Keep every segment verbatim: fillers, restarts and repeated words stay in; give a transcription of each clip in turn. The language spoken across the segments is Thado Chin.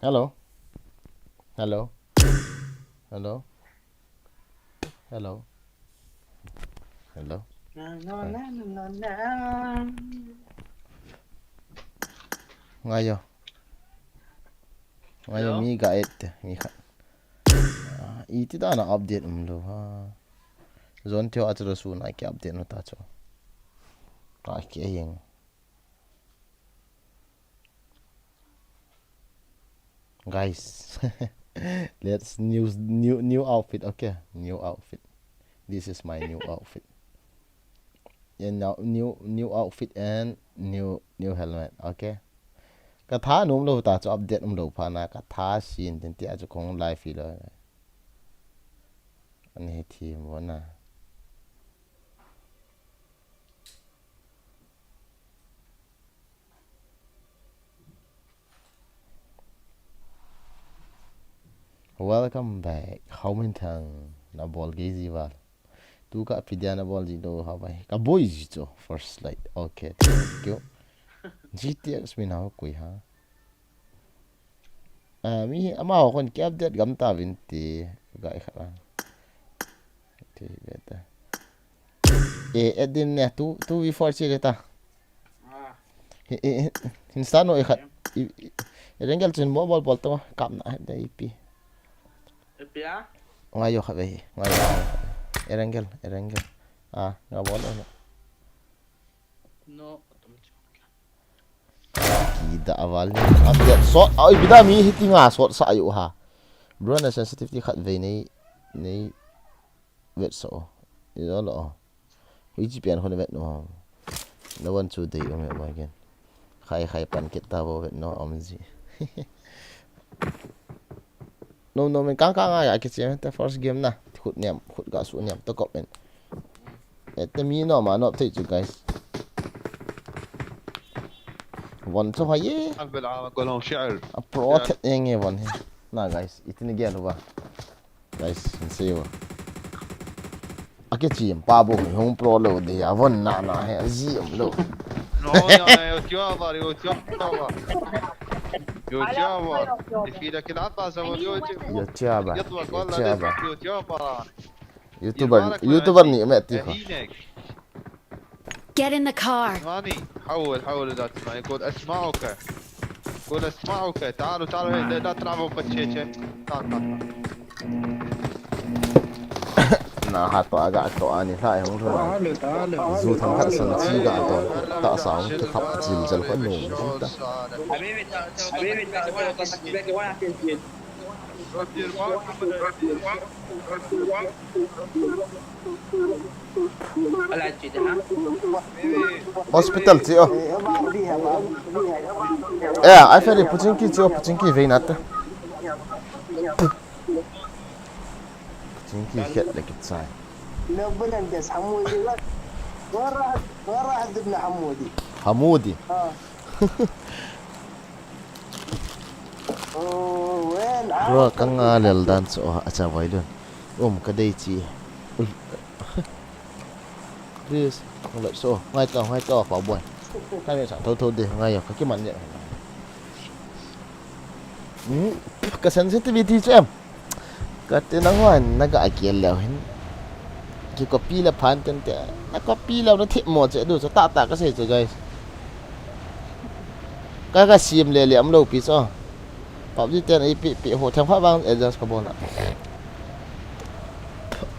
Hello. Hello. Hello. Hello. Hello. Ngayo. Ngayo, mi ga et te, mi khat. Ah, iti dan a update umlou ha. Zone tio a chu lo suna ki update nu ta chu. Ka ki a yeng. Guys, let's new new new outfit. Okay, new outfit. This is my new outfit. And now new new outfit and new new helmet. Okay. Ka tha num lo ta chu update um lo pha na ka tha sin tin ti a chu kong live fi lo. Ani he thi mo na. Welcome back. How many thang na bol ge ji val? Tu ka pidia na bol ji lo ha bai. Ka boi ji cho first light. Okay, thank you. G T X mi na ko ha. Ah, mi ama ho kon ki update gam ta vin ti ga i khat la. Ti beta. E, edin ne, two, two v four chi le ta. Ah. Hi, hi, hi, hin sa no i khat. I, i, i rengel chun mo bol bol to, kap na, da i pi. E pi a? Ngai yo khat ve hi, ngai yo khat ve. E rengel, e rengel. Ah, nga bol no. No, atum chu. Kida aval ni. Update sot. Ai, bida mi hiti nga sot sa ayu ha. Bro, na sensitivity khat ve nei, nei vet so. Ni lo lo. Hui chi pian khon vet no. No one chu dei um ya again. Khai khai pan kit ta bo vet no um ji. No, no, men kang kang a, a kichi em, te first game na. Khut niam, khut ga su niam, to kop men. E, te mi no ma no thei chu, guys. Von chu ha ye. Al bil ama qulhum shi'r. A pro te eng e von he. Na, guys, itin gel ba. Guys, in se wa. A kichi em pa bo, hung pro lo de, a von na na he, a ji em lo. No, no, no, yo, yo, yo, yo, yo. Yo, yo, yo. Yo, yo, yo. Yo, yo, yo. YouTuber, YouTuber ni me ti kho. Get in the car. اسمعني، حول، حول إذا تسمعني. يقول: "أسمعك." يقول: "أسمعك. تعالوا، تعالوا هنا. لا، لا تلعبوا بتشيتشة. تعال، تعال، تعال." Na ha to aga to ani la hung thon. Zu thang khat san chi ga to. Ta sa hung ki thap chi jal ko no. حبيبي، تعال، تعال، تعال. Hospital chi o. Eh, ai feri puching ki chi o, puching ki vei nat. Puching ki khet le ki chai. Hamudi. Bro, ka nga lel dan so a cha vai lun. Um, ka dei chi. Please, ngai so, ngai to, ngai to, pa boy. Ka me sa tho tho de, ngai yo, ka ki man ye. Hmm, ka sensitivity chu em. Ka te na huan, na ga kiel leo hin. Ki copy le phan ten te. Na copy leo na thip mo che du, so ta ta ka sei che, guys. Ka ka sim le le am lo pi so. PUBG ten ai pi pi ho thang kha bang adjust ka bon a.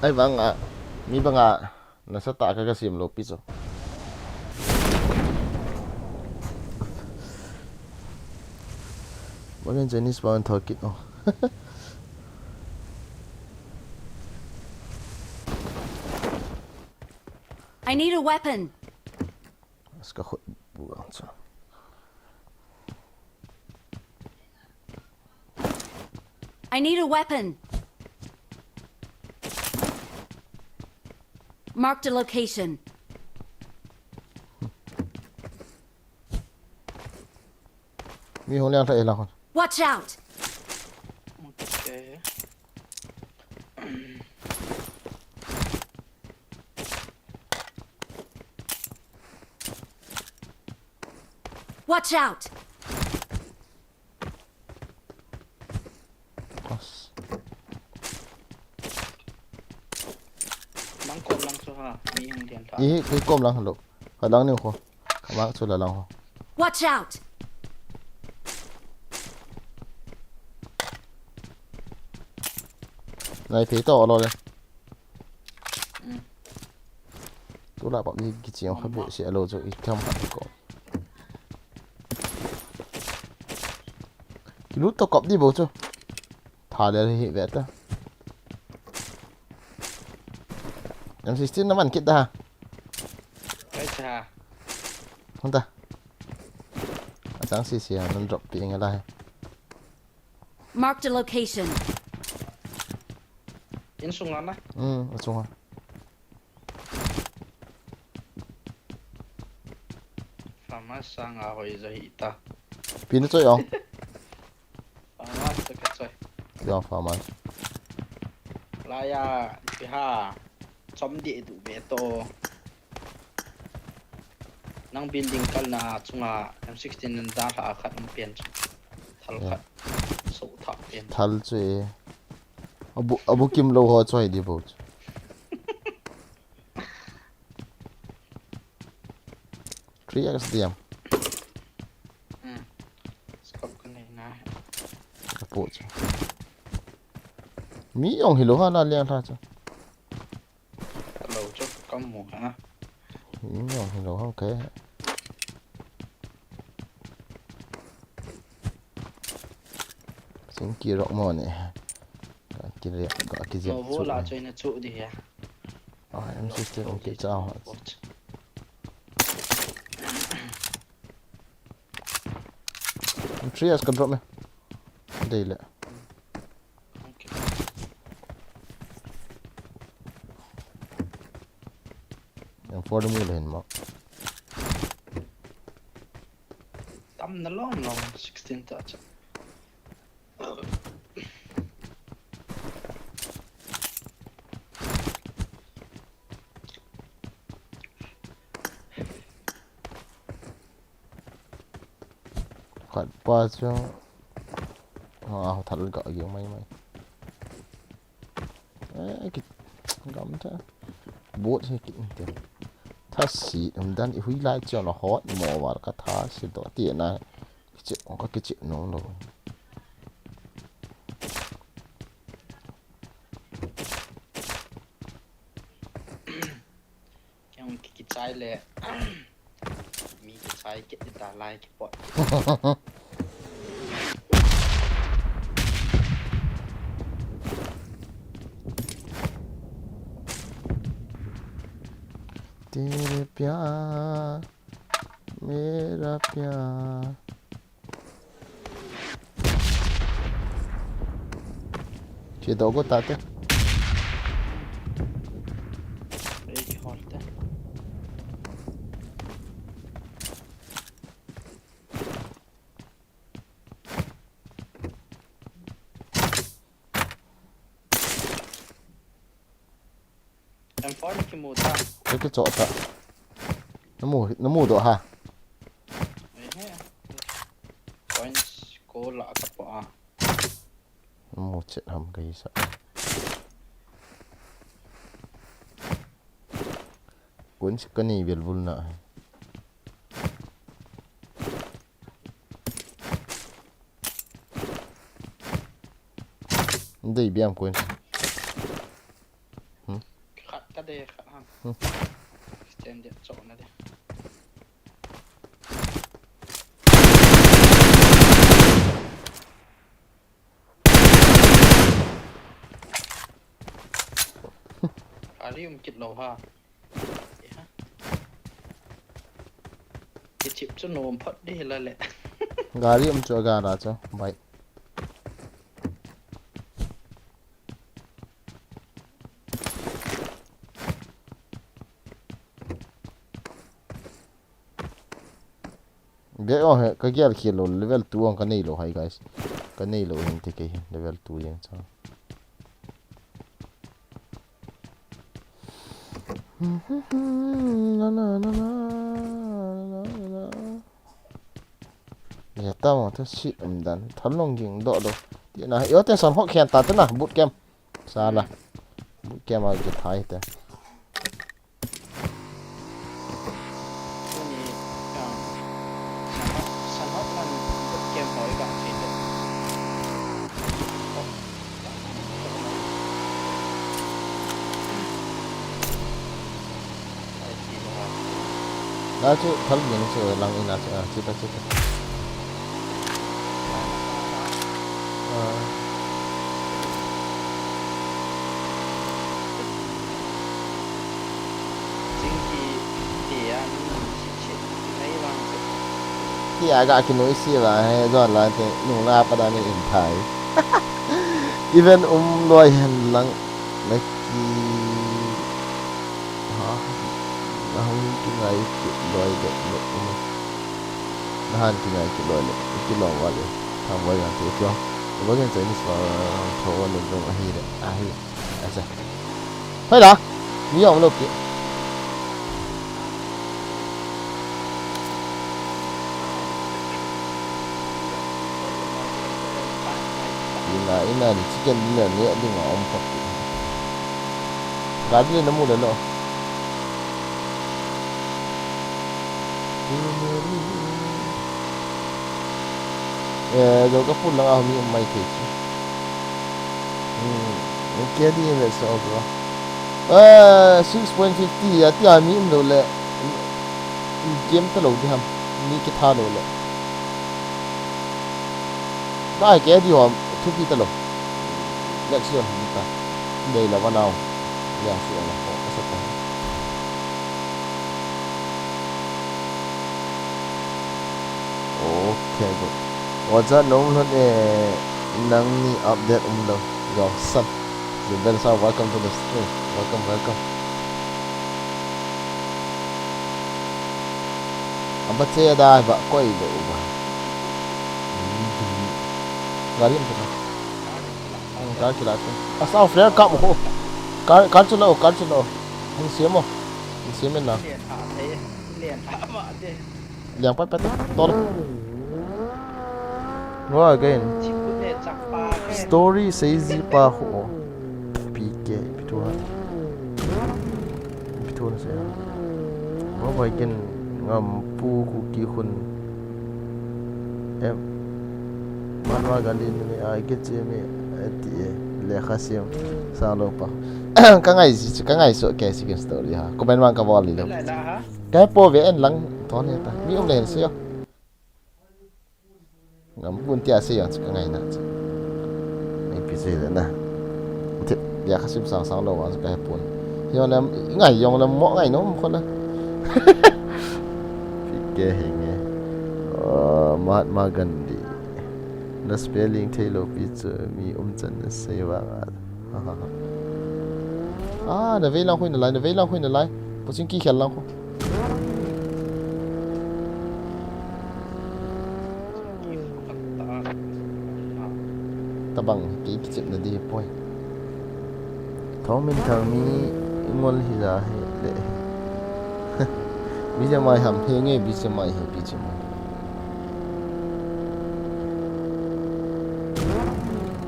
Ai bang a, mi bang a. Nasa ta ka ka sim lo pi so. Bang Chinese bang thokit o. I need a weapon. Ska khut bu ang cha. I need a weapon. Marked a location. Mi hung liang thei lang. Watch out! Okay. Watch out! Mi hung lian tha. Ihi, kei kom lang lo. Ka lang ni ho. Ka mang chu la lang ho. Watch out! Nai phei to lo le. Mm. Tu la pa mi ki chiang kha be se lo chu i kam kha ko. Ki lut to kop di bo chu. Tha le hi ve ta. M sixteen na man kit da. Kai cha. Hon ta. A chang si si a nan drop pi nge lai. Marked a location. In sung a na? Hmm, a sung a. Farmhouse sang a hoi ja hi ta. Pi na choi ong. Farmhouse ka choi. Pi ong farmhouse. La ya, pi ha. Chom di du ve to. Nang building kal na chunga M sixteen nan da hla khat um pen chu. Thal khat. So tha pen. Thal chu e. Abu, abu kim lo ho choi di bo chu. Three X diam. Hmm. Scope ka nei na. Ka po chu. Mi ong hi lo ha la liang hla chu. Hello, chok, kamu ha. Ino, hello, okay. Sing ki rock mo ne. Ka ki re, ka ki je. No, chu vola ne. Choi na chu di ya. Ah, M sixteen, okay, chao. Watch. Three S ka drop me. Dei le. Okay. Yang four mu le hin mo. Tam na long long sixteen ta cha. Khat pa chu. Ah, thal ga gi mai mai. Eh, ki gam ta. Bot he ki te. Tha si um dan i hui lai chu na hot mo wal ka tha si do ti na. Kiche, ka kiche no lo. Keng ki, kichai le. Mi kichai kit di ta lai kipot. तेरे प्यार, मेरा प्यार. Che do go ta te. Ei, hol te. M four na kimu ta. Ka kicho ta. Na mu, na mu do ha. Ehe. Points ko la ka po a. Na mu chet ham ka hi sa. Points ka nei vel vul na. Dei biam ko in. Hmm? Khat ka dei khat ham. Hmm. Stand dia chok na dia. Gari um kit lou ha. Kichip chu nom phot di la le. Gari um chu aga la chu, bike. Bek ong he, ka gear khel lou, level two ong ka nei lou hai, guys. Ka nei lou hin ti kei hi, level two jeng cha. Na, na, na, na. Ya ta mo, ta si um dan, thal long ging do do. Ti na, yo te san hok khian ta te na, boot camp. Sa la. Boot camp a ki thai te. Na chu thal min chu lang in a chu, a, chu ta, chu ta. A. Chingki tia ni chi chi nai vang chu. Tia ga kinoi si va he zon la te nu la pa da ni in thai. Even um loi hen lang. Laki. Ha. Na hung kingai kit loi le, le, um. Na han kingai kit loi le, kit loi wa le. Tham wai yang te kyo. Wa gen Chinese wa, tho wa le, zong ahi le, ahi. Acha. Hoi la. Mi yong lo pi. Ina, ina, ni chicken dinner ni, a ding a om pop. Gari le na mu le lo. Eh, zo ka pun lang a mi um mai thei chu. Hmm, K D M S o bro. Eh, six point fifty, a tia mi um lo le. Game ta lo di ham. Mi ki tha lo le. Dai ke di hom, thupi ta lo. Next year hom ta. Dei la vanau. Yang su la ko, ka sa ta. Okay, good. What's up, nom lhon e, nang ni update um lo. Yo, sap. Zubel sa, welcome to the stream. Welcome, welcome. Aba che da ba koi lo ba. Gari am tena. Ang car kila ko. Asa flare kap ko. Car, car chu lo, car chu lo. Hung siam mo. Hung siam na. Liang pa pa ta. Tol. Go again. Story sei ji pa ho. P K, ipi thu ham. Ipi thu na sei ham. Go again. Ngam pu khu ki khun. Em. Man ma gan din ni a ke che mi, eh, ti e. Lekha siam. Sa lo pa. Ka ngai ji, ka ngai so ke si story ha. Comment man ka bol lo. Ka po ve en lang thon he ta. Mi um le hen sio. Ngam pun tia se yang chu ka ngai na chu. Ngai pi se le na. Ti, ya ka sim sang sang lo wa chu ka he pun. Hi on lam, ngai yong lam mo ngai nom kho la. Pi ke he nge. Ah, Mahatma Gandhi. Na spelling thei lo pi chu mi um chan na sei vang a. Ah, na vei lang hui na lai, na vei lang hui na lai. Pu Chingki khel lang khu. Tabang, ki, kichep na di poi. Thong min thang mi ngol hi la he le. Bi je mai ham he nge, bi je mai he, bi je mai.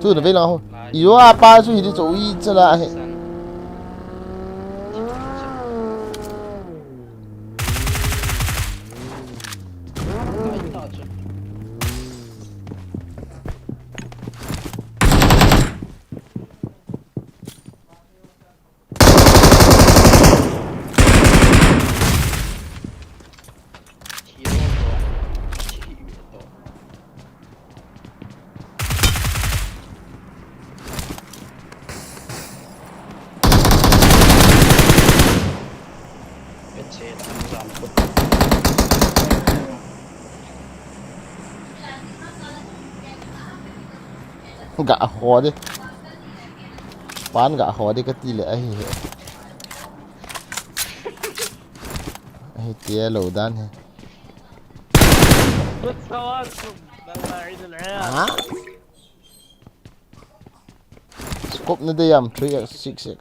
Chu na vei lang ho. Iyo apa chu hi di chu ui chala he. Ga ho de. Pan ga ho de ka ti le ahi he. Ahi te lo dan he. Ha? Scope na de yam, three X, six X.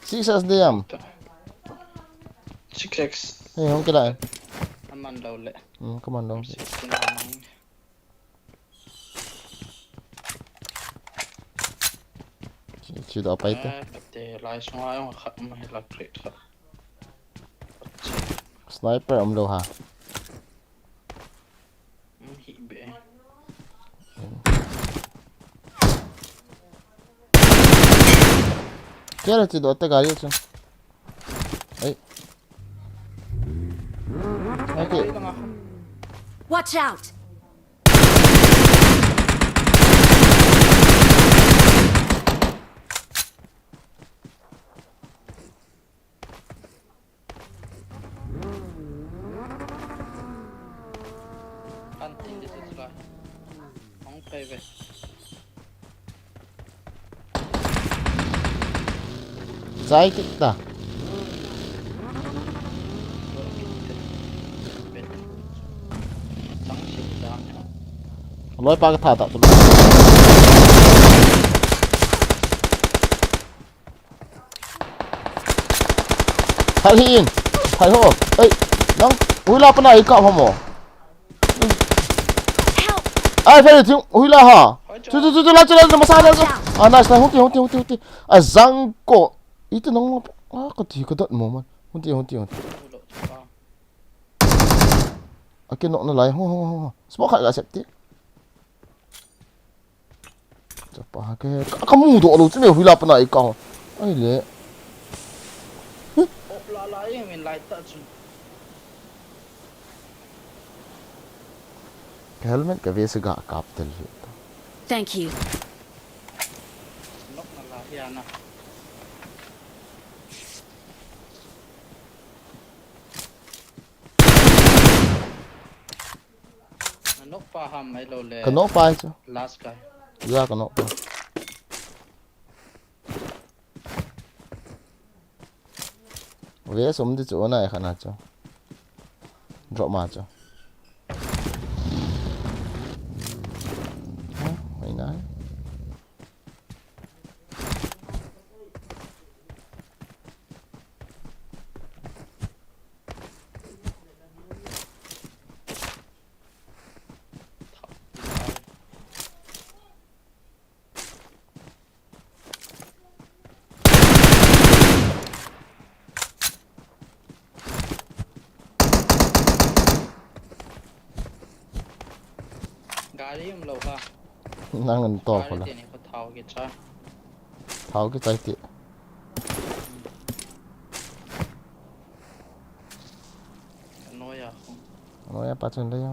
Six X de yam. Six X. Hey, hong kila. Aman lo le. Hmm, come on, lo. Sixteen amang. Chi, chi do pai te. Eh, te lai sunga yong khat ma hila crate khat. Sniper um lo ha. Hmm, hi Kera chi do te gari chu. Ei. Ai ke. Watch out! Kan tin di tu lai. Hong pai ve. Zai kit ta. Chang sim dang. Loi pa ka tha ta chu. Thal hi in. Thal ho. Ei. Nang. Ui la pa na i ka ho mo. Help! Ai, Ferry, thing, hui la ha. Chu, chu, chu, chu, la, chu, la, chu, masa, la, chu. Ah, nice, nice, huti, huti, huti, huti. A zang ko. Ite nang, ah, ka ti, ka dot mo, man. Huti, huti, huti. A ke nok na lai, ho, ho, ho, ho. Smoke khat ka sep ti. Chapa, ke, ka, ka mu do lo, chu me hui la pa na i ka. Ai le. Op la la, eh, min lai ta chu. Ka helmet ka vest ga kap tel hi. Thank you. Nok na la hi ana. Na nok pa ham ai lo le. Ka nok pa chu. Last guy. Ya ka nok pa. Vest um di chu na e khana chu. Drop ma chu. Ha, mai nai. Gari um lo ha. Nang an to ko la. Teni ko thao ke cha. Thao ke chai ti. Noya ko. Noya pa chen le yo.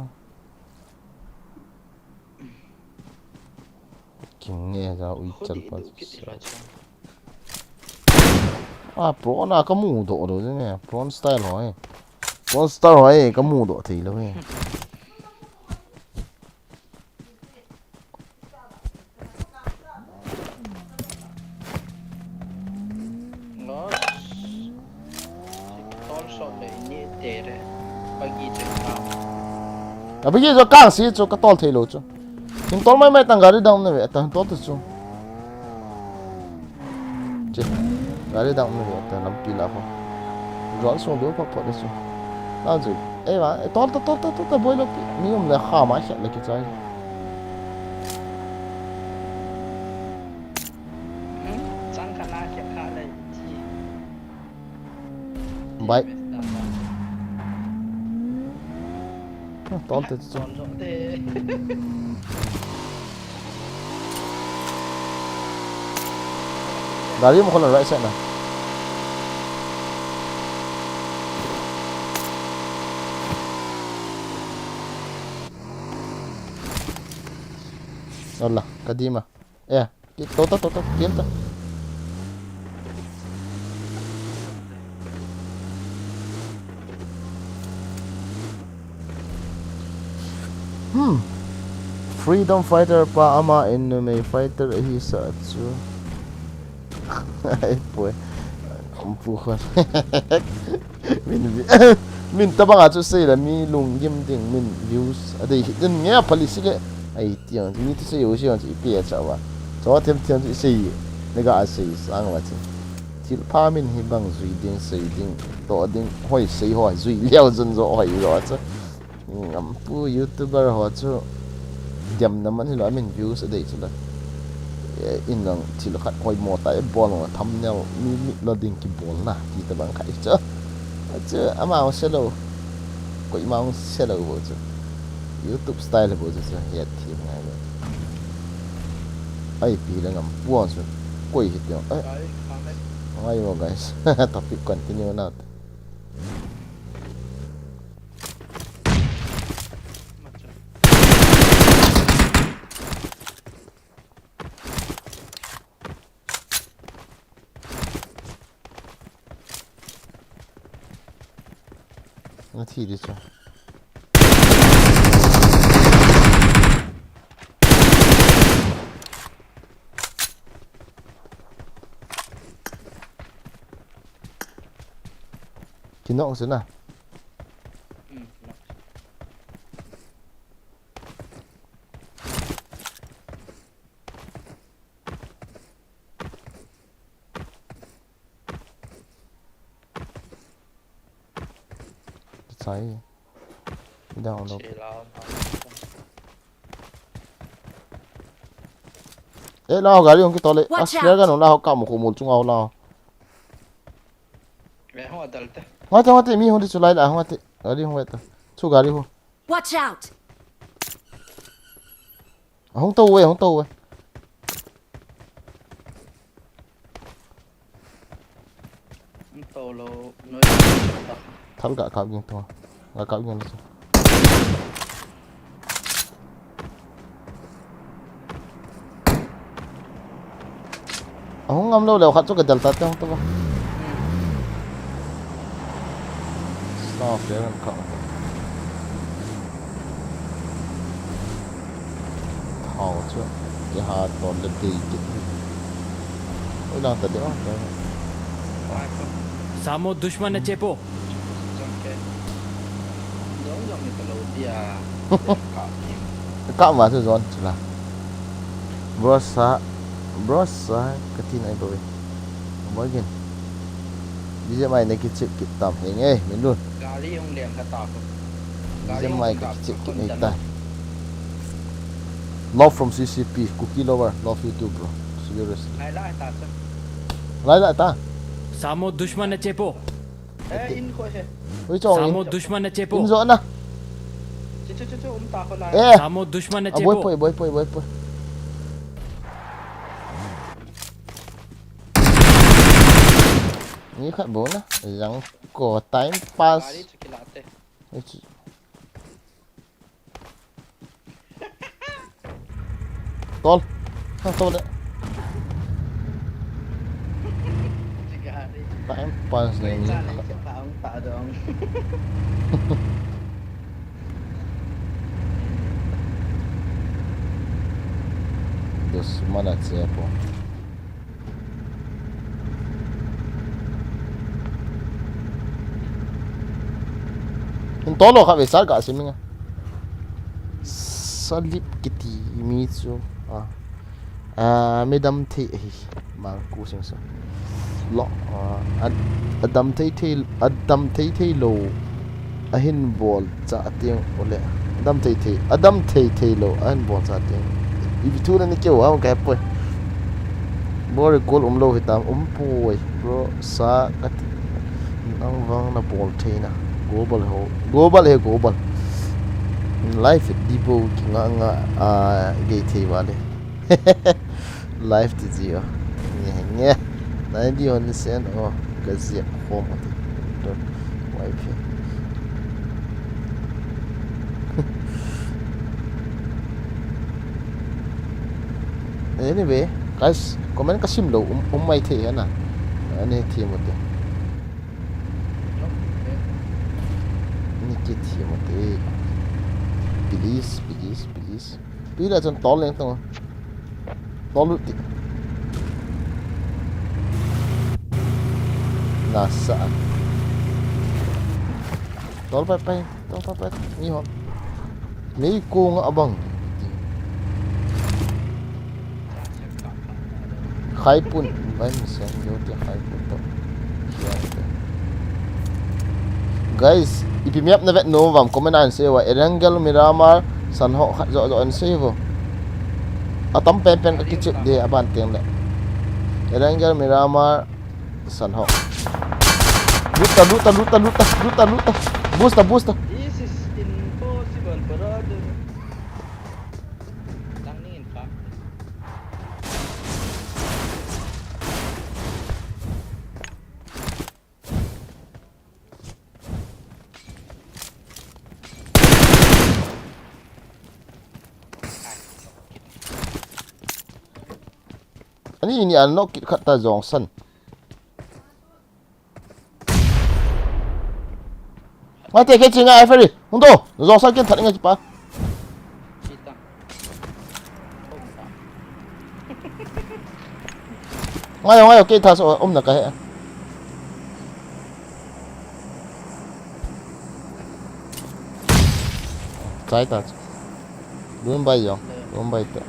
King nge ja ui chal pa. Ah, pro na ka mu do do ne. Pro style hoi. Pro style hoi ka mu do thei lo he. Tol sot le ni te re. Pagi che ta. A bagi jo kang si chu ka tol thei lo chu. Kin tol mai mai tang gari dang na ve ta tol tu chu. Che. Gari dang na ve ta lampi la ko. Ron sung do pa pa de chu. Na chu. Ei wa, e tol ta tol ta tol ta boi lo pi. Ni um le kha ma khe le ki chai. Chang kha na khe kha le chi. Bai. Ton te chu. Gari mo khol right side na. Wala, kadima. Eh, ki-, tota, tota, kiam ta. Hmm. Freedom fighter pa ama in numei fighter ahi sa chu. Ai, poi. Umpu khon. Min vi-, min tabang a chu sei la mi lunggim ding, min views a dei hi den nge a phali si le. Ai tiang, mi ti sei u si ang chu i pe cha wa. Cho them them chu i sei. Ne ga a sei sang wa chu. Thil pha min hi bang zui ding, sei ding, to ding, hoi sei hoi, zui liao zun zo hoi zo chu. Ngam pu YouTuber ho chu. Diam na man hi lo, min views a dei chu la. Eh, in lang thil khat hoi mo ta e bol mo thumbnail mi mi lo ding ki bol na. Ti tabang khat chu. Chu amau se lo. Koima hung se lo bo chu. YouTube style bo chu chu hiat thi ngai lo. Ai pi le ngam puang chu. Koi hi teo. Ai. Ayo guys, topic continue na. Nathi di chu. Kinok chu na. Hmm, kinok. Chai. Down lo. Che lao ma. Eh, lao gari hung kitol le. Watch out. Australia ka nung lao ka mu khu mul chunga lao. Me ho dal te. Ngate, ngate, mi hung di chu lai la, ngate. Gari hung ve ta. Chu gari hu. Watch out! Ahung tou ve, ahung tou ve. Hung tou lou, noi ta. Thal ga kap ging tou. Ga kap ging tou. Ahung ngam lou leh khat chu ka delta te hung tou va. Sa pe ran ka. Thao chu. Ke ha ton le dei ke. Oi lang ta de o. Samo dushman na chepo. Ka ma chu zon chu la. Bro sa, bro sa, ka tin ai bro. Mo gin. Bi je mai ne ki chip ki tam he nge, min lun. Gari hung leng ka ta ko. Bi je mai ka ki chip ki nei ta. Love from C C P, Cookie Lover, love you too, bro. Seriously. Lai lai ta chu. Lai lai ta. Samo dushman na chepo. Eh, in ko he. Ui, chong in. Samo dushman na chepo. In zo na. Chu, chu, chu, chu, um ta ko lai. Eh. Samo dushman na chepo. Boi poi, boi poi, boi poi. Ni khat bo na. Yang ko time pass. Gari chu kila te. Ui, chu. Tol. Ha, tol de. Time pass ni. Dushman a chepo. Hin tolo kha ve sar ka siminga. Salip kiti mi chu. Ah. Ah, midam thei hi. Mangku sing sa. Lo, ah, ad-, adam thei thei, adam thei thei lo. Ahin bol cha ateng ule. Adam thei thei, adam thei thei lo, ahin bol cha ateng. Ipi thu na ni keu a, ka poi. Bol kol um lo hitam, um poi. Bro, sa kati. Nang vang na bol thei na. Global ho. Global he global. Life di bo ki nga nga, a, gei thei vale. Live ti ji o. Nge, nge. Nai di hon sen o. Ka ziak khom o ti. Dot wifi. Anyway, guys, comment ka sim lo, um, um mai thei hana. Ani thi mo te. Ni ki thi mo te. Please, please, please. Pila chan tol leng tong. Tol lut ti. Nasa. Tol pai pai, tol pai pai. Ni hon. Mei kong abang. Khaipun, bai mi sen yo ti khaipun to. Guys, ipi map na vet nom uvam comment a hin sei uva. Erangel Miramar, Sanhok khat jo jo hin sei uvo. Atam pen pen ka kichep de aban teng le. Erangel Miramar, Sanhok. Luta, luta, luta, luta, luta, luta. Boost ta, boost ta. This is impossible, brother. Tang ni in fact. Ni ni an nok kit khat ta Jongsan. Ngai te ke chinga ai Ferry. Hung do. Jongsan ken that ngai pa. Ngai ngai ke tha so um na ka he. Chai ta. Dun bai yo. Dun bai ta.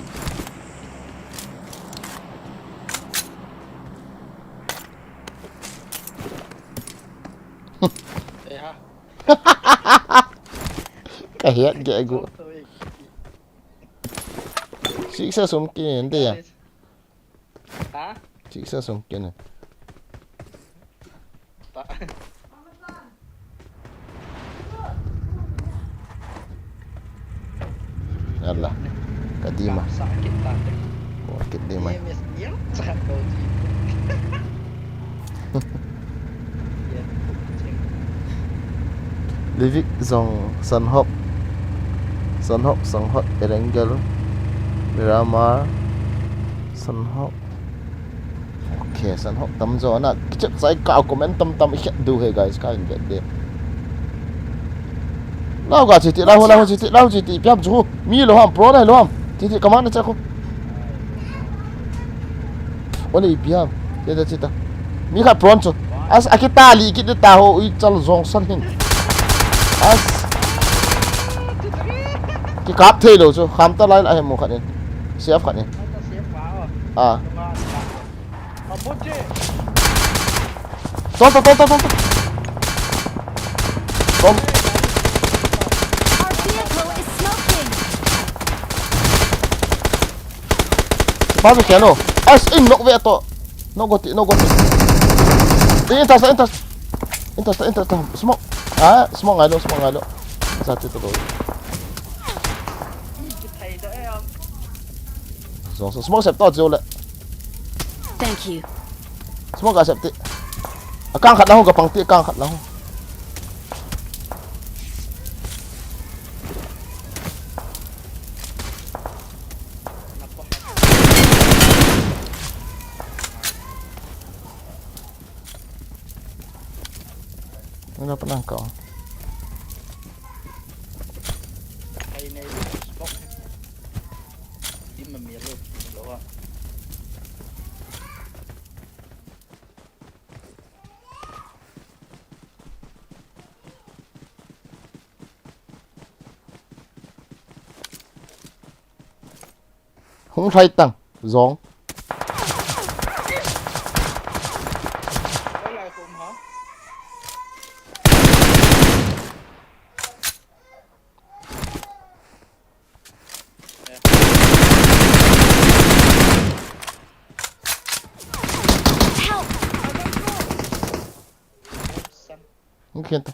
Ka hiat ge gu. Six a sum kin de ya. Ha? Six a sum kin. Yalla. Kadima. Sakit ta. Sakit dima. Livik Zong, Sanhok. Sanhok, Sanghot, Erengel, Miramar, Sanhok. Okay, Sanhok tamjo na. Kichep sai ka comment tam tam i khet du he guys, ka in vet de. Lau ga chiti, lau, lau chiti, lau chiti, piam chu. Mi lo ham, pro nai lo ham. Chiti, kaman na cha ko. Oni piam. Chita, chita. Mi khat pro chu. As, akita li kit ta ho, ui chal Jongsan hin. As. Kikap thei lo chu. Kham ta lai la he mu khat in. Safe khat in. Ah. Tol, tol, tol, tol, tol, tol. Tol. Our vehicle is smoking. Babi keno. As in nok ve to. Nok goti, nok goti. Intas, intas. Intas, intas. Smoke. Ah, smoke ngai lo, smoke ngai lo. Sa ti to. Smoke, smoke sep to jo le. Thank you. Smoke ka sep ti. Akang khat lang ho, ka pang ti, akang khat lang ho. Ano pa lang ka? Ay, na yung smoke. Hindi mamilo. Dalawa. Hung lhai tang, Jong. Hung khian ta.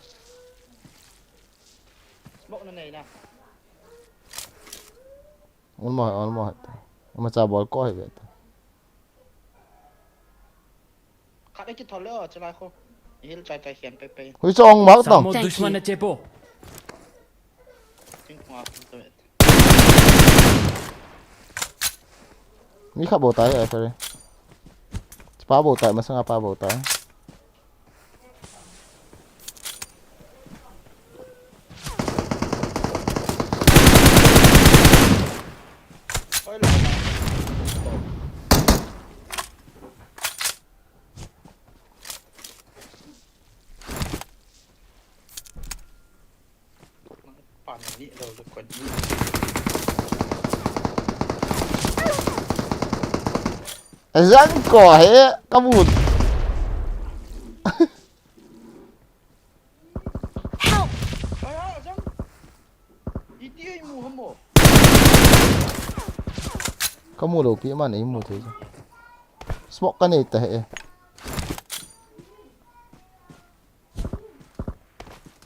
Smoke na nei na. Almost, almost. Ama cha bol ko hi ve ta. Khat le kithol le o, chalai kho. Hil chai chai khian pe pe. Hui chong mak tang. Samo dushman na chepo. Ting khong a khong to et. Mi khat bou tai, ai, sorry. Pa bou tai, masang a pa bou tai. Ajang ko he, kamu. Help! Kamu lou pi man eimu thei. Smoke ka nei ta he.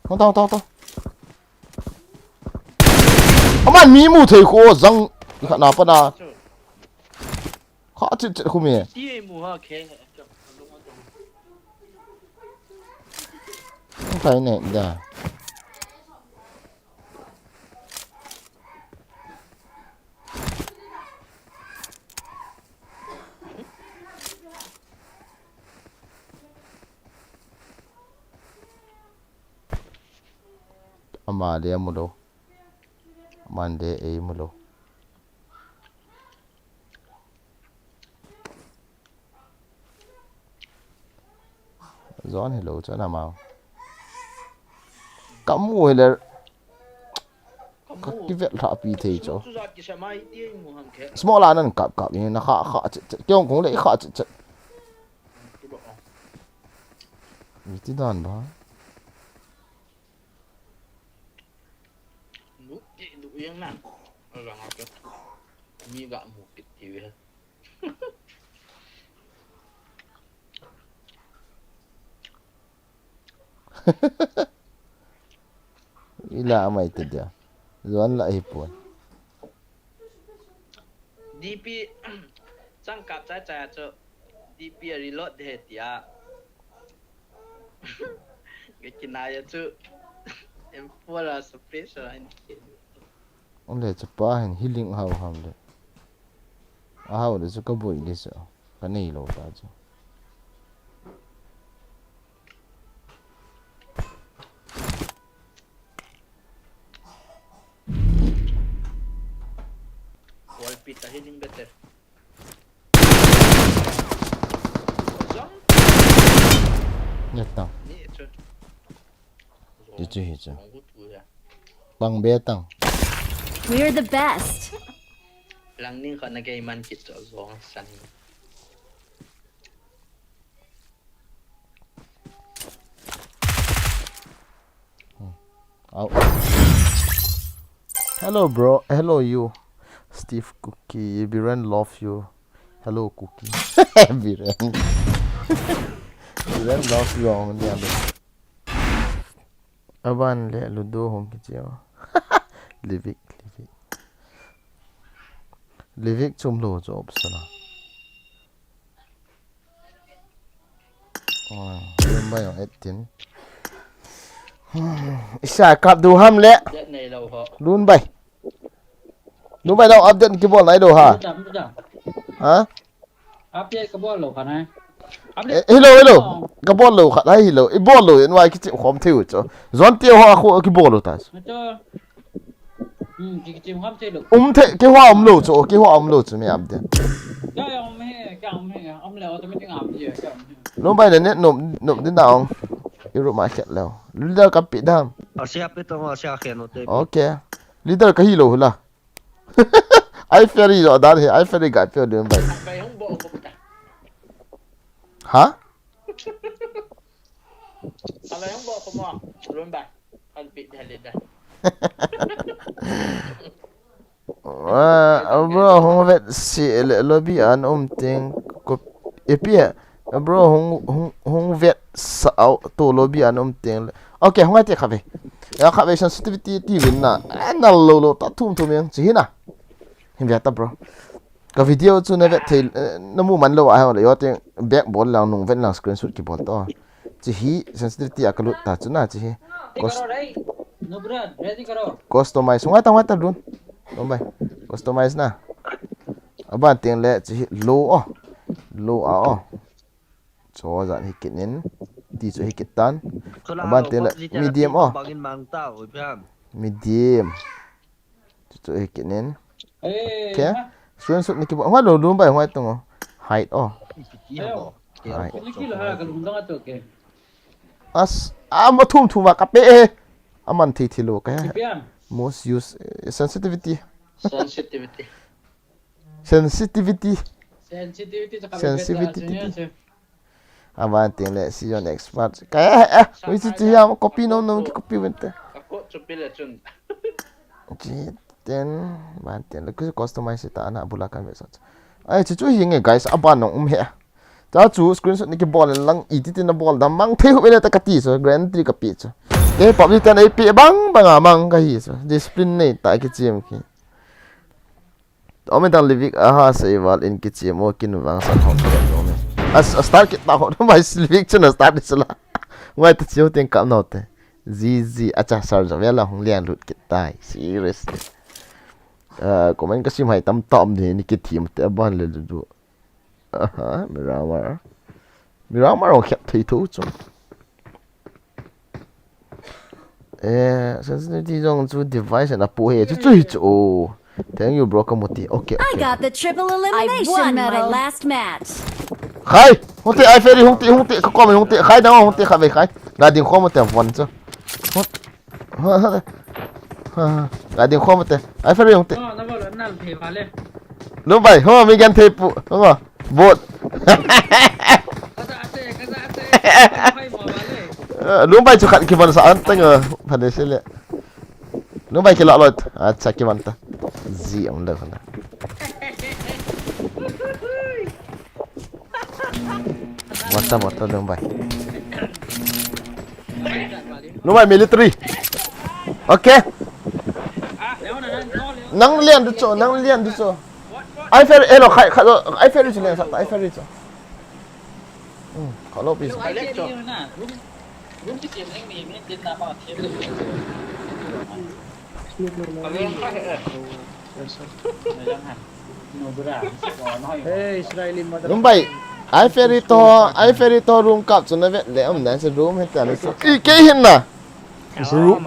Hung ta, hung ta, hung ta. Aman mi mu thei kho jang. I kha na pa na. Kha chit chit khu mi. Hung thai ne da. Ama le amu lou. Aman le ei mu lou. Zon hi lou chu ana mau. Ka mu hi le. Ka kivet lha pi thei chu. Small a nan kap kap in na kha kha chet chet. Kei ong kong le kha chet chet. Mi ti dan ba. Nu ti nu yang na. Ala nga ke. Mi ga mu kit ti ve. Ila amai te dia. Zuan la hi pon. D P chang kap chai chai chu D P a reload de tia. Ke kinai a chu M four a space a hin. Ole chu pa hin healing hau ham le. Ahau le chu ka boi le chu. Ka nei lou ta chu. Wall pit a healing better. Zong. Nge tang. Ni chu. Hi chu, hi chu. Zong gu tu ya. Pang be tang. We're the best. Lang ning kha na kei man kit chu zong san. Hmm. Au. Hello, bro. Hello, you. Steve Cookie. Biren love you. Hello, Cookie. Biren. Biren love you. Ang niya, bro. Aban le Ludo hung kichia. Livik, Livik. Livik chum lo chu option a. Ah, Lun bai ong et tin. Hmm, isa kap du ham le. Update nei lo ho. Lun bai. Lun bai lo update kibol nai lo ha. Update, update. Ha? Update kabol lo kha nai. Eh, hello, hello. Kabol lo kha nai hello. I bol lo en wai kichi khom theu chu. Zon ti ho a khu kibol lo ta. Macho. Hmm, ki, ki, um, ham thei lo. Um thei, keiho a um lou chu, keiho a um lou chu mi am te. Kei a um e, kei a um e, um le automatic a um e, kei a um e. Lun bai le net nop, nop din na ong. I room a khet leu. Leader ka pi dam. Asia pe tong, Asia khen o te. Okay. Leader ka hi lou hula. Ai Ferry lo dan hi, ai Ferry ga pe Lun bai. Bai hung bo ko ta. Ha? Aba yang bo ko mo, Lun bai. Kan pi da le da. Ah, bro, hung vet si le lobby an um ting ko ipi. Bro, hung, hung, hung vet sa au to lobby an um ting le. Okay, hung ai te kha ve. Ya kha ve sensitivity ti vin na. Eh, na lo lo ta thum thum yang chi hi na. Hin vet ta, bro. Ka video chu na vet thei, eh, na mu man lou a hang le, yo teng back bol lang nung vet lang screenshot kibol to. Chi hi sensitivity a ka lut ta chu na chi hi. Cos-, customize, ngai ta, ngai ta Lun. Lun bai. Customize na. Aban teng le chi hi low o. Low a o. Cho jan hi kit in. Ti chu hi kit tan. Aban teng le medium o. Medium. Chu chu hi kit in. Eh, okay. Screenshot ni kibol. Hoi lo Lun bai hoi tung o. Height o. Height. As, a ma thum thum a ka pe e. Aman thi thi lo ka he. Most use, eh, sensitivity. Sensitivity. Sensitivity. Sensitivity. Aban teng le, see your next part. Ka, eh, eh, ui chi chi ya, copy nom nom ki copy vente. Ka quote chu pi le chun. Chi ten, ban ten le, ku customize ta na bula kan ve sat. Ai, chi chu hi nge guys, aban nong um he. Ta chu screenshot ni kibol lang i ti ti na bol da mang thei hu le ta ka ti chu, guarantee ka pi chu. Ke pop ni ten ai pi bang bang a mang ka hi chu. Discipline nei ta ki chim ki. Ome tang Livik aha sei val in kichim o kin vang san hom pen ome. As, a start kit ta ho mai Livik chun a start ni sala. Ngai ta chiu ting kam no te. G G acha sar ja vela hung lian lut kit tai. Seriously. Ah, comment ka sim hai tam tam ni ni kithim te ban le du. Aha, Miramar. Miramar o khet thei thu chu. Eh, sensitivity jong chu device na pu he chu chu hi chu. Oh. Thank you, bro, kamuti. Okay, I okay. Got the triple elimination medal. I won my last match. Khai! Hung te, ai Ferry, hung te, hung te, ka kom hung te, khai da hung te, kha ve khai. Ga ding khom te von chu. Hung. Ga ding khom te. Ai Ferry hung te. No, na bol nal the vale. Lungbai, ho, mi gan the pu. Ho. Bot. Kaza te, kaza te. Hai mo vale. Eh, Lungbai chu khat kivon sa an teng, eh, phane se le. Lungbai kila lot. Acha kivon ta. Ji ang le khana. Vot ta, vot ta, Lungbai. Lungbai military. Okay. Nang lian du cho, nang lian du cho. Ai Ferry, eh, lo, khai, khai, lo, ai Ferry chu lian sa, ai Ferry chu. Hmm, khai lo, please. Hey, Israeli mother. Lungbai, ai Ferry to, ai Ferry to room kap chu na vet le um na se room he ta na se. I ke hin na. Room.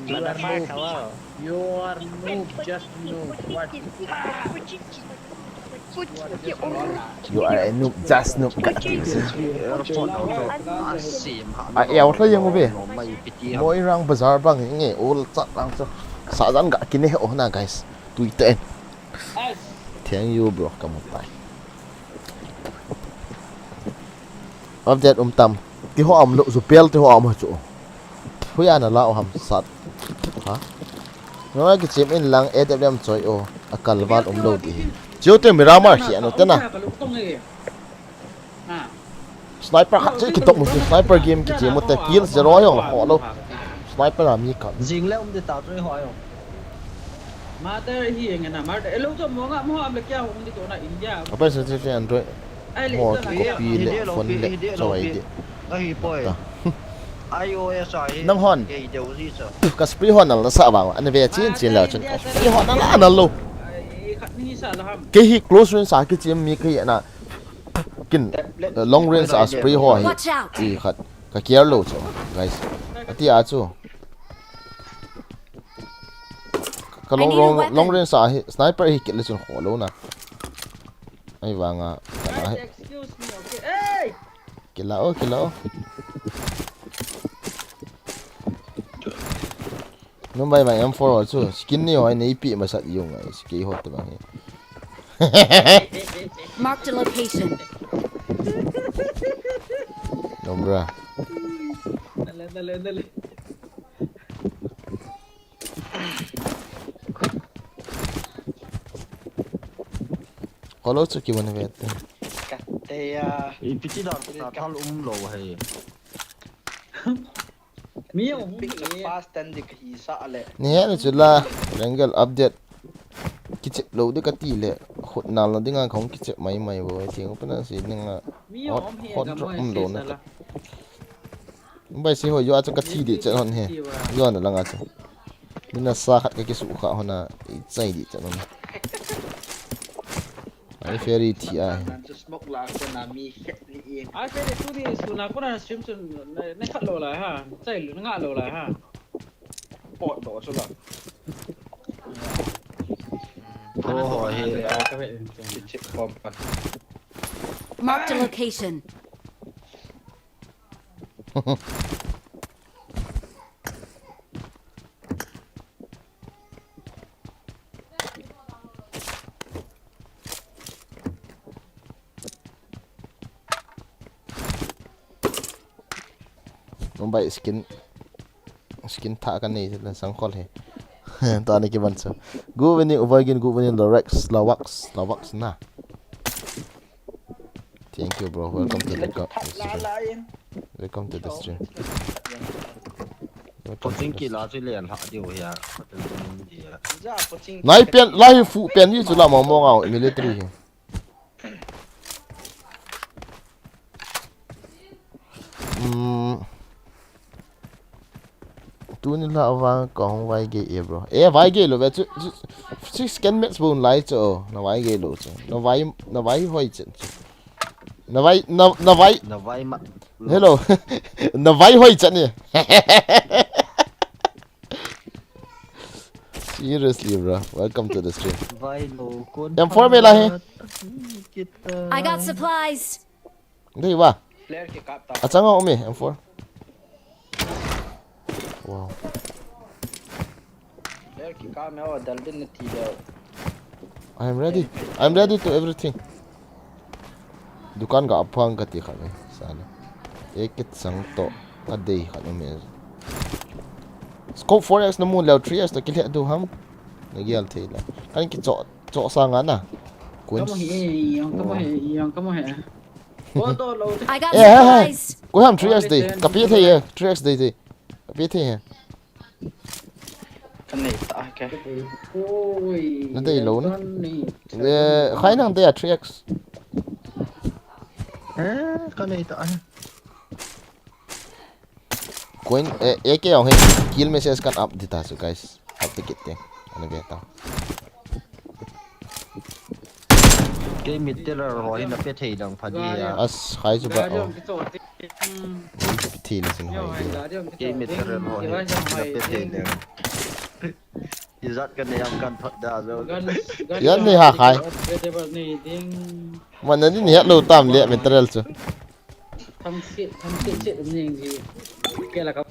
You are noob. You are noob, just noob. What? You are a noob, just noob. Got you. Airport auto. Asim ha. A eo tho yang u ve. Moirang bazar bang nge ol chat lang chu. Sa jan ga kine ho na guys. Tui ten. Thank you bro, kamutai. Update um tam. Ti ho am lo, zu pel ti ho am chu. Hui ana la o ham sat. Ha? No, kichem in lang A W M choi o. A kalval um lo di. Chiu te Miramar hi anu te na. Sniper khat che kitok mu chu. Sniper game kichem mu te kill zero yong la ho lo. Sniper a mi khat. Jing le um de ta chu ho yong. Mother hi eng na mother. Elo to mo nga mo am le kya hong di to na India. Apa se se Android. Ai le mo to na ki copy le phone le choi de. Ahi poi. Ta. I O S ahi. Nang hon. Kei deu ji cha. Ka spray hon al na sa ba. An ve chin chin la chun ka spray hon al na lo. Ai khat ni sa la ham. Kei hi close range a kichem mi kei na. Kin, eh, long range a spray ho hi. Watch out! Ti khat. Ka care lo chu, guys. Ati a chu. Ka long, I need a long, weapon. Long range a hi, sniper hi kit le chun kho lo na. Ai vang a, ka na hi. Excuse me, okay. Hey! Kila o, kila o. Numbai mai M four ho chu, skin ni ho, nei pi masat yung ai, skin ho te bang hi. Marked a location. Dobra. Dale, dale, dale. Kolo chu ki bana vet. Kateya. Ipiti da ta thal um lo hai. Mi a um picture e. Fast and dik hi sa le. Ni he ni chu la, Rengel update. Kichep lo di kati le, khut nal na dinga khong kichep mai mai bo, ti ko pana si dinga. Mi a hot, um hi hot ga drop mai um si lo sa na la. Bai si ho yo a chu ka thi di chan hon he. Yo na langa chu. Ni na sa khat ka kisu kha hona, i chai di chan hon. Ai Ferry thi a. Nan chu smoke la ko na mi khet ni e. Ai Ferry tu ni su na ko na stream chu na, na khat lo la ha. Chai lo nga lo la ha. Pot do chu la. Pro ho he. Chip chip pom pa. Marked a location. Numbai skin, skin tha ka nei la sang khol he. Ta ni ki ban sa. Good evening, Uvagin, good evening, Lorex, Lavax, Lavax na. Thank you, bro. Welcome to the co-, the stream. Welcome to the stream. Welcome to the stream. Pochin ki la chu len ha diu hia. Pochin ki la. Nai pen, lai fu pen hi chu la mo mo ngau military hi. Hmm. Tuni la vang ka hung vai gei e, bro. E, vai gei lou ve chu, chu, chu scan match bun lai chu. Na vai gei lou chu. Na vai, na vai hoi chen chu. Na vai, na, na vai. Na vai ma. Hello. Na vai hoi chat ni. Seriously, bro. Welcome to the stream. Vai lo kon. M four me la he. Kita. I got supplies. Dei ba? Flare kikap ta. Achang a um e, M four. Wow. Flare kikap me o, dal din na ti leo. I am ready. I am ready to everything. Dukan ga aphang kati khat ni. Sala. Ekit sang to. Adei khat um e. Scope four X na mu leo three X to kile du ham. Na gial thei la. Kan ki cho, cho sa nga na. Kun. Kamu hi, yang kamu hi, yang kamu hi. Ko to lo. I got Eh, eh, eh. Supplies. Ko ham three X dei. Ka pe thei e. Three X dei dei. Ka pe thei e. Ka nei ta ke. Oi. Na dei lo na. Ka nei. Eh, khai nang dei a three X. Eh, ka nei ta. Coin, eh, A K ong he. Kill message kan up di ta su, guys. Up di kit te. Ana ve ta. Kei mit te la ro hi na pe thei dang pha di ya. As khai su ba. Gari Oh. Ong kichot te. Hmm. Pe thei la sin Yo, hoi hai, di. Gari ong kichot te. Kei mit te la ro hi na pe thei dang. Izat kan ne am kan thot da zo. Gan, gan Yan ni ha khai. Upgradable ni ding. Man na ni ni hat lo tam le material chu. Tham sit, tham sit sit ni ji. Ke la ka.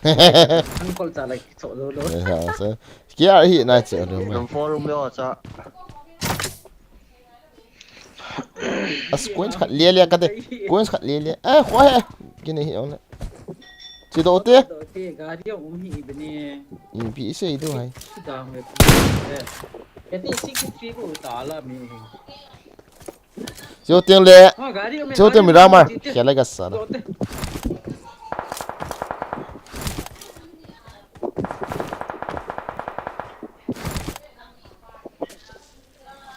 Ang kol cha la ki cho lo lo. Eh, ha, sa. Kia hi na che lo ma. Room four room yo cha. As coins khat le le ka de. Coins khat le le. Eh, khoa he. Kini hi ong le. Chi do te. Do te, gari ong um hi be ni. In pi sei do hai. Dang le. Ke ti sixty-three ko ta la mi. Chiu tiang le. Ha, gari ong me, Chiu tiang gari Miramar. Ong me, Khela ka sa la. Do te.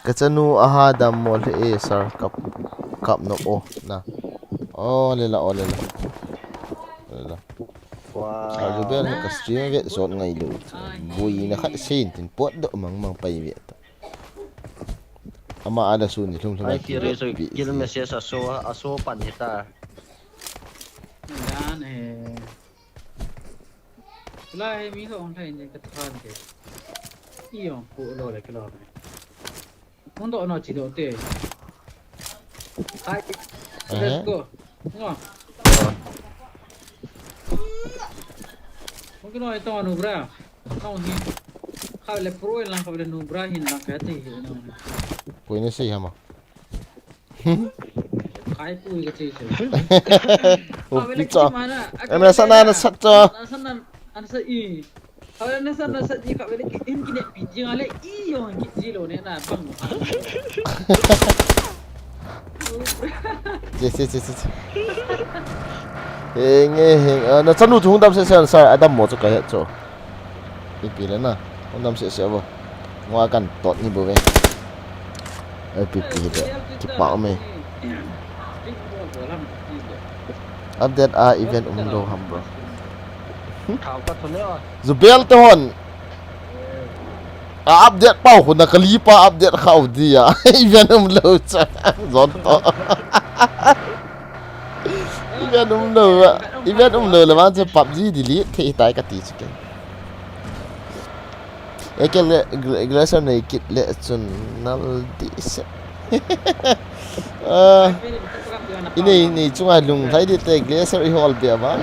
Ka chanu aha dam mo le e sir kap, kap no o na. O le la, o le la. O le la. Wow. Sa ju bel ka stream ve sot ngai lo. Bui na khat sein tin pot do mang mang pai ve ta. Ama ada su ni lhung lhung Ai, ai ki re so pi kill si. Message a so, a so pan hita. Dan he. Lai he mi ko ong thai ni ka than ke. I ong ko lo le ka lo. Hung do no chi do te. Hai. Eh? Let's go. Ngo. Hung kino ito nu bra. Nong hi. Kha le pro lang kha le nu bra hin lang ka ti hi nong. Koi ne sei hama. Kai pui ka ti sei. Upi cha. Ana sa na na sat cha. Na sa na, ana sa i. Kha le na sa na sa i kha le ki in ki ne pi ji nga le i yo ki ji lo ne na bang. Che, che, che, che, che. Heng e, heng. Ah, na chanu chu hung dam se se an sa, a dam mo chu ka he chu. Pi pi le na. Hung dam se se bo. Ngua kan tot ni bo ve. Ai pi pi de. Ki pa me. Update a event um lo ham bro. Thau ka thun le o. Zubel te hon. A update pau khu na kali pa update khau dia. Event um lo cha. Zon to. Event um lo. Event um lo le man cha PUBG delete thei tai ka ti chu ke. Eke le, gle-, glacier nei kit le chun nal di se. Ah, inei, inei chunga lung lai di te glacier i hol be ba.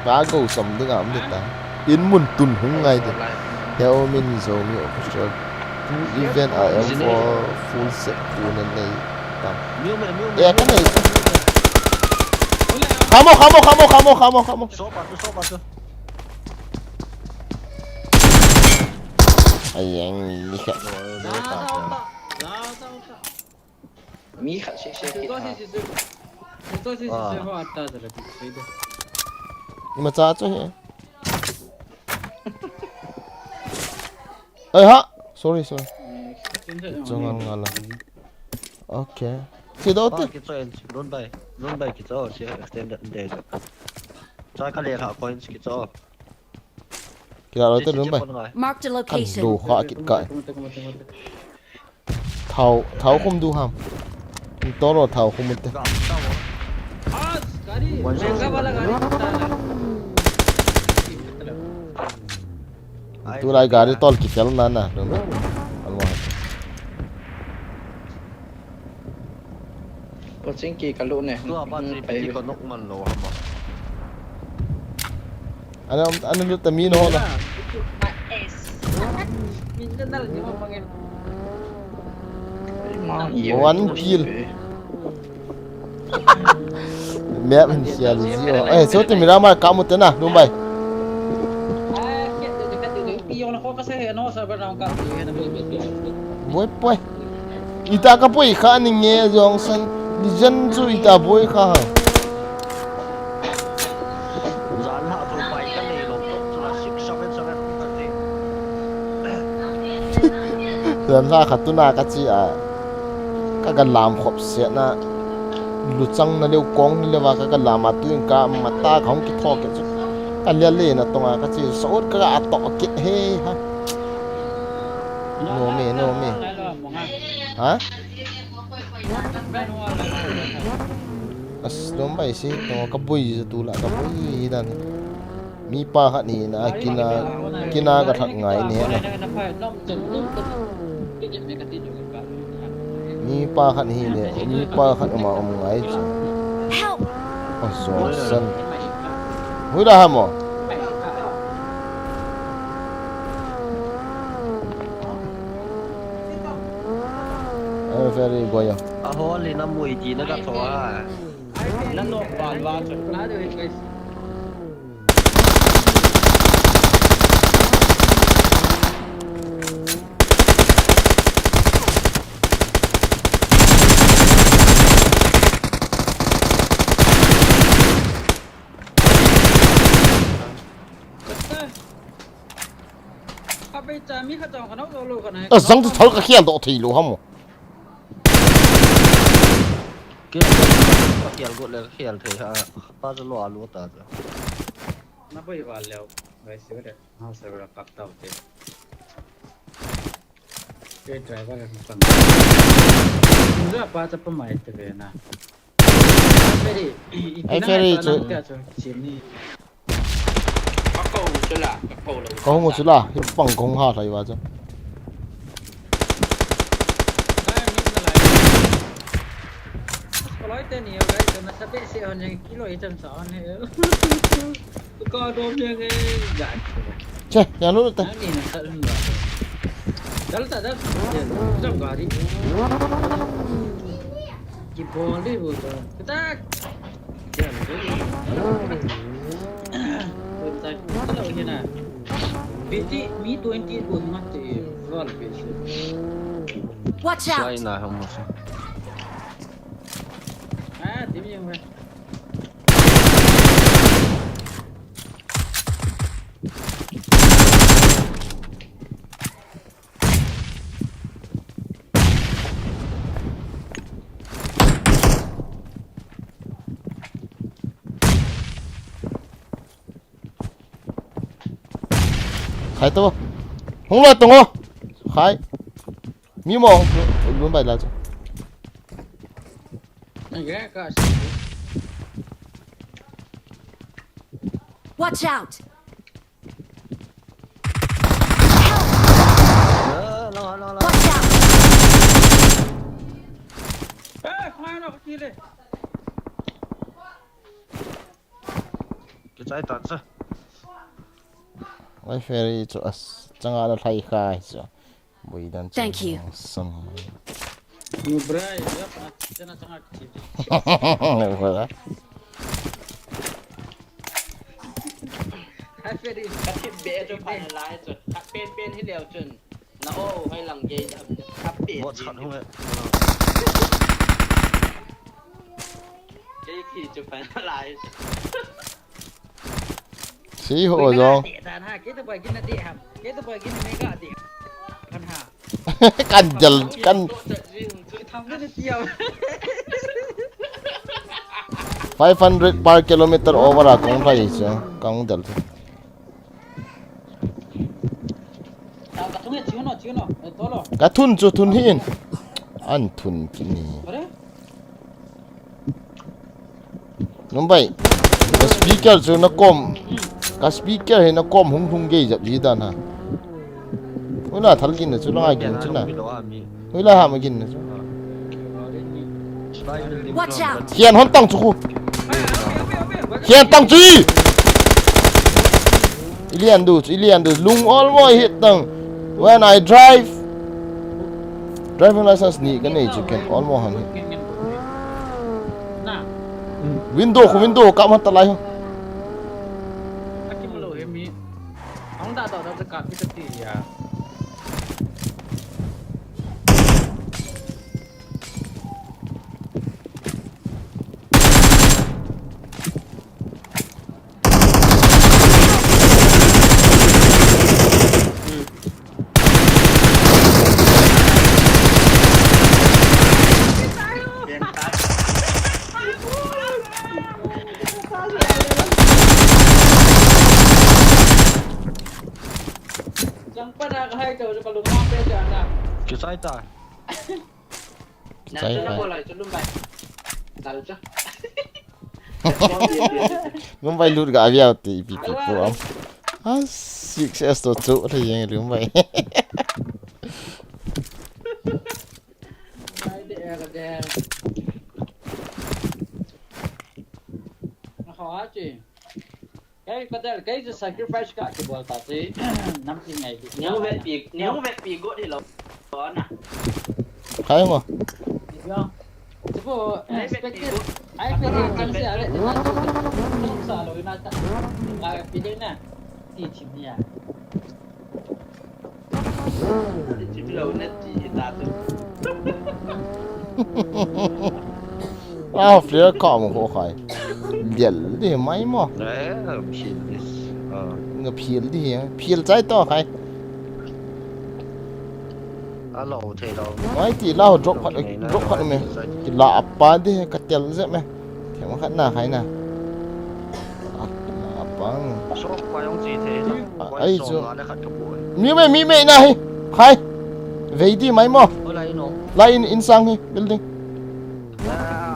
Ba go som ding am di ta. In mun tun hung ngai di. Heo min zo mi official. Event a M four full set pu na nei. Ta. E ka nei. Khamo, khamo, khamo, khamo, khamo, khamo. Ayeng, mi khat. Mi khat sek sek kit ha. Imacha chu hi. Ai ha. Sorry, sorry. Chungal ngala. Okay. Si do te. Kicho en, run bai. Run bai kicho, si extended day. Cha ka le kha coins kicho. Kila lo te lum bai. Marked a location. Kan do kha kit kai. Thau, thau khum du ham. Toro thau khum te. Gam ta mo. Tulai gari tol kikhel na na. Alwa. Coaching ki kalu ne. Tua pa chi pati ko nok man lo ha ma. Ana ana lu ta mi no la. One kill. Map hin sia li ji o. Eh, so te Miramar ka mu te na, Lumbai. Boi, boi. Ita ka boi kha ni nge jong san. Ni jen chu ita boi kha ha. Jan ha thu pai ka nei lo. Six seven seven ka ti. Jan ha kha tuna ka chi a. Ka ga lam khop se na. Luchang na leu kong ni lewa ka ga lam a tu in ka mata ka hong ki tho ke chu. Ka lia le na tonga ka chi sa ot ka ga to ke he ha. No me, no me. Ha? As dom bai si to ka bui tu la ka bui dan. Mi pa khat ni na kina kina ka that ngai ni na. Mi pa khat hi le, mi pa khat um a um ngai chu. Help! Oh, so san. Hui da ha mo. Ai, very boy. A hol in a mui ti na ka tho a. Na nok val val chu. Ka bei cha mi khat jong ka nau lo lo ka nai. A zang tu thal ka khial doh thei lo ha mo. Ke ka khial got le ka khial thei ha. Pa cha lo a lo ta cha. Na boi val leo. Gai se de. Ha se ra kap tau te. Ke driver ka pang. Inja pa cha pa mai te ve na. Ferry, i Ai, tina Ferry mai chu. Ka chu, chim ni. Ka ko chu la, ka ko lo. Ka hung chu la, hi pang kong ha thai va chu. Ai, mi na lai. Ko loi te ni, guys, na sa pe se on, kilo i chan sa on he. Ka dom yang e, ya. Che, ya nu ta. Nang ni na sa un ba. Dal ta da. Jam gari. Ki bol di bo ta. Tak. Ya, ni. Ko ta, ko ta ni na. Fifty, mi twenty ko mate. Val pe se. Watch out! Sai na hamo se. Ah, team yang ba. Khai to. Hung loi tong o. Khai. Mi mo. Lun bai la chu. Watch out! Help! Lo, lo, lo, lo. Watch out! Eh, kmai no, ka kile. Kichai tan sa. Ai, Ferry chu as, changa la thai khai chu. Bui dan chu. Thank you. Sam. Ni brai, ya pa, chana changa kichi. Wala. Hai, Ferry. Ka thip be chu pha lai chu. Ka pen pen hi leo chun. Na o, hai lang gei dam. Ka pen. Bo chat hung e. Gei khi chu pha lai chu. Si ho jong. Kan jal, kan. Five hundred per kilometer over a kong rai chu, kong jal chu. Ka thun chu thun hin. An thun kini. Are? Numbai. Ka speaker chu na kom. Ka speaker hi na kom hung hung gei jap ji dan ha. Ula thal gin na chu la gin chu na. Ula ha ma gin na chu. Watch out! Hian hon tang chu khu. Hian tang chu. Ilian du chu, ilian du lung all mo hit tang. When I drive. Driving license ni ka nei chu ken all mo han hit. Window khu window ka ma ta lai ho. Aki malo he mi. Ang da da da ka pi ka ti ya. Jang pa na ka hai to ka lung ma pe ja na. Kisai ta. Sai Na pai. Ko lai chu lum bai. Dal cha. Mumbai lut ga aviau ti pi pi pu am. A six S to chu le yeng Mumbai. Bai de ga de. Na ho a chi. Kei ka del kei chu sacrifice ka ki bol ta chi. Nam ti ngai bi. Neu vet pi, neu vet pi go di lo. Na. Khai mo. Yo. Chu ko expected. Ai pe ka kan se ale. Sa lo na ta. Ka pi de na. Ti chi ni ya. Ti chi lo na ti ta tu. Ah, flare ka mo ko khai. Del di mai mo. Eh, machine this. Ah, Nga phil di ya. Phil chai to khai. alo thei lo. Mai ti la ho drop khat drop khat me. Ki la apa di ka tel je me. Thema khat na khai na. Ah, la apa. So pa yong chi thei. Ah, ai chu. Na le khat ka pu. Mi me mi me na hi. Khai. Vei di mai mo. Hola ino. La in in sang hi building. Ah,